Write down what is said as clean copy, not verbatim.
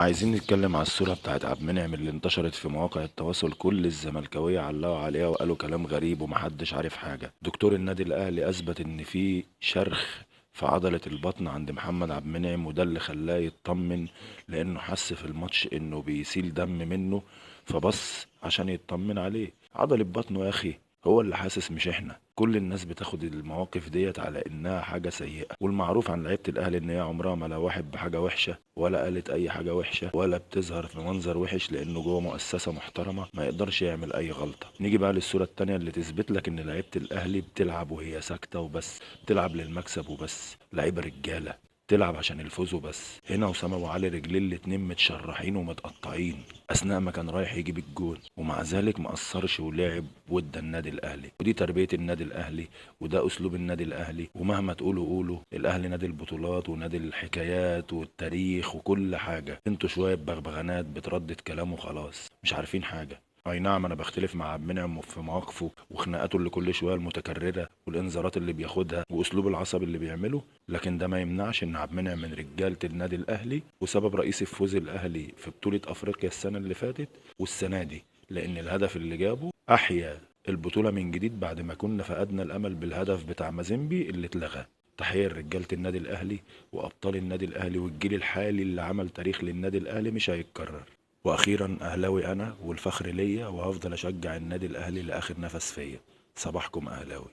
عايزين نتكلم على الصورة بتاعت عبد المنعم اللي انتشرت في مواقع التواصل، كل الزملكاوية علقوا عليها وقالوا كلام غريب ومحدش عارف حاجة. دكتور النادي الأهلي أثبت إن في شرخ في عضلة البطن عند محمد عبد المنعم، وده اللي خلاه يطمن لأنه حس في الماتش إنه بيسيل دم منه، فبص عشان يطمن عليه. عضلة بطنه يا أخي هو اللي حاسس مش احنا. كل الناس بتاخد المواقف ديت على انها حاجة سيئة، والمعروف عن لعيبة الاهلي ان هي عمرها ما لوحت بحاجة وحشة ولا قالت اي حاجة وحشة ولا بتظهر في منظر وحش، لانه جوه مؤسسة محترمة ما يقدرش يعمل اي غلطة. نيجي بقى للصورة التانية اللي تثبت لك ان لعيبة الاهلي بتلعب وهي ساكتة وبس، بتلعب للمكسب وبس، لعيبة رجالة تلعب عشان الفوز وبس. هنا وسام ابو علي رجلين الاتنين متشرحين ومتقطعين اثناء ما كان رايح يجيب الجون، ومع ذلك ما قصرش ولعب وادى النادي الاهلي. ودي تربيه النادي الاهلي وده اسلوب النادي الاهلي، ومهما تقولوا قولوا الاهلي نادي البطولات ونادي الحكايات والتاريخ وكل حاجة. انتوا شوية بغبغانات بتردد كلام وخلاص، مش عارفين حاجة. اي نعم انا بختلف مع عبد المنعم في مواقفه وخناقاته اللي كل شوية المتكررة والانذارات اللي بياخدها واسلوب العصب اللي بيعمله، لكن ده ما يمنعش ان عبد المنعم من رجاله النادي الاهلي وسبب رئيسي في فوز الاهلي في بطوله افريقيا السنة اللي فاتت والسنة دي، لان الهدف اللي جابه احيا البطولة من جديد بعد ما كنا فقدنا الامل بالهدف بتاع مازيمبي اللي اتلغى. تحية لرجاله النادي الاهلي وابطال النادي الاهلي والجيل الحالي اللي عمل تاريخ للنادي الاهلي مش هيتكرر. واخيرا اهلاوي انا والفخر ليا، وهفضل اشجع النادي الاهلي لاخر نفس فيا. صباحكم اهلاوي.